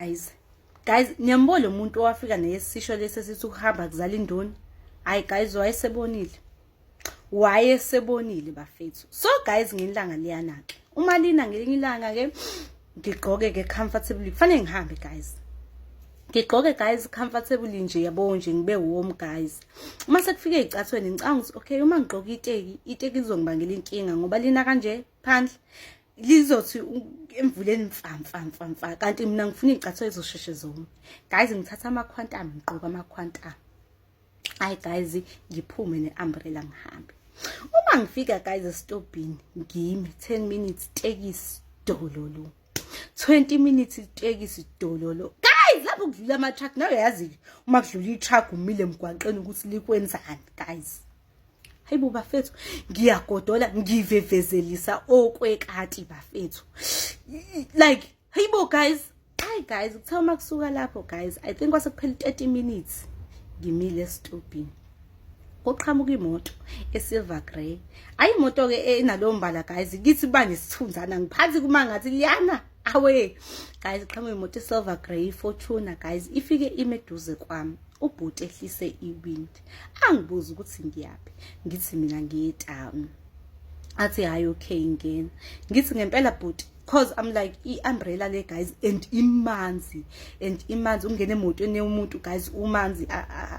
Guys, guys, niyambona lo muntu owafika nesisho lesi esithi ukuhamba kuzala induna? Hayi guys, wayesebonile, wayesebonile bafethu. So guys, ngelanga liyana ke, uma lina ngelinye ilanga ke, ngigqoke ke comfortably, kufanele ngihambe guys. Ngigqoke guys comfortably nje, yabo nje, ngibe warm guys. Uma sekufike ezicathweni, ngicabanga ukuthi okay, uma ngigqoka iteki, iteki lizongibangela inkinga ngoba lina kanje phandle, lizothi emvuleni mfa mfa mfa mfa, kanti mina ngifuna iy'cathulo ezosheshe zoma. Guys, ngithatha ama-Quantum, ngigqoka ama-Quantum. Hayi guys, ngiphume ne-umbrella, ngihambe. Uma ngifika guys esitobhini, ngime 10 minutes, tekisi dololo. 20 minutes, itekisi dololo. Guys, lapho kudlula ama-truck, nawe yazi uma kudlula i-truck umile emgwaqeni ukuthi likwenzani guys. Hayibo bafethu, ngiyagodola, ngivevezelisa okwekati bafethu, like hayibo guys. Hayi guys, kuthiwa uma kusuka lapho guys, I think kwase kuphela 30 minutes ngimile esitobhini, kuqhamuka imoto e-silver grey. Ayi, imoto-ke enalowo mbala guys, kithi kuba nesithunzana ngiphansi kuma ngathi liyana awe. Guys, qhamuka imoto e-silver grey, Fortuner guys. Ifike ime eduze kwami, ubhuti ehlise iwindi, angibuza ukuthi ngiyaphi. Ngithi mina ngiye town. Athi hayi okay, ngena. Ngithi ngempela bhuti, 'cause I'm like, i-umbrella le guys, and imanzi, and imanzi ungena emotweni yomuntu guys, umanzi,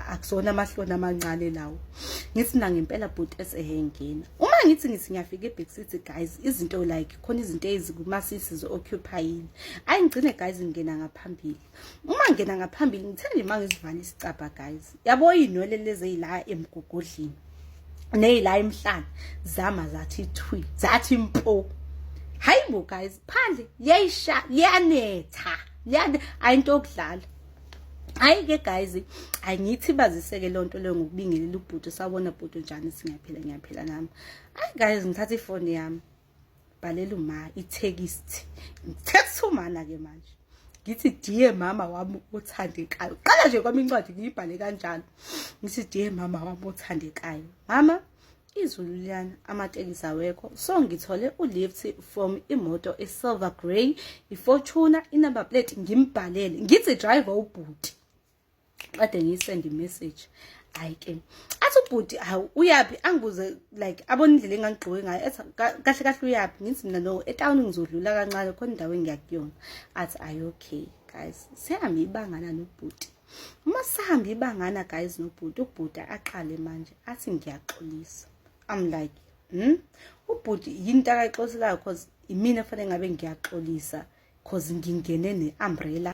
akusona amahloni amancane lawo. Ngithi na ngempela bhuti, esehengena. Uma ngithi ngiyafika e-backseat guys, izinto like khona izinto ezikuma-seats zi-occupyile. Ayi, ngigcine guys ngingena ngaphambili. Uma ngingena ngaphambili, ngithe nje uma ngizivala isicabha guys, yabo iy'nwele lezi ey'la emgogodlini ney'la emhlane zama zathi thwi, zathi mpo. Hayibo guys, phandle liyayisha, liyanetha, liyane, ayinto yokudlala. Hayi-ke guys, angithi baziseke loo nto leyo ngokubingelela ubhuti, "Sawubona bhuti, njani?" "Singiyaphila, ngiyaphila nami." Hayi guys, ngithatha ifoni yami, bhalela uma i-text, ngi-text umana-ke manje, ngithi, "Dear mama wami othandekayo." Qala nje kwami incwadi ngiyibhale kanjalo, ngithi, "Dear mama wami othandekayo, mama, izulu liyana, amatekisi awekho, so ngithole ulift from imoto e-silver grey, i-Fortuner, i-number plate." Ngimbhalele, ngithi driver ubhuti. Kade ngiyisend i-message. Hayi-ke, athi ubhuti, "Hawu, uyaphi?" Angibuze like abona indlela engangigqoke ngayo, ethi, "Kahle kahle uyaphi?" Ngithi mina, "No, etawuni, ngizodlula kancane, khona indawo engiya kuyona." Athi ayi okay guys, sihambe ibangana nobhuti. Uma sihamba ibangana guys nobhuti, ubhuti aqale manje athi, "Ngiyaxolisa." I'm like, Ubhuti yini into akayixoliselayo? 'Cause imina efanele ngabe ngiyaxolisa, 'cause ngingene ne-umbrella.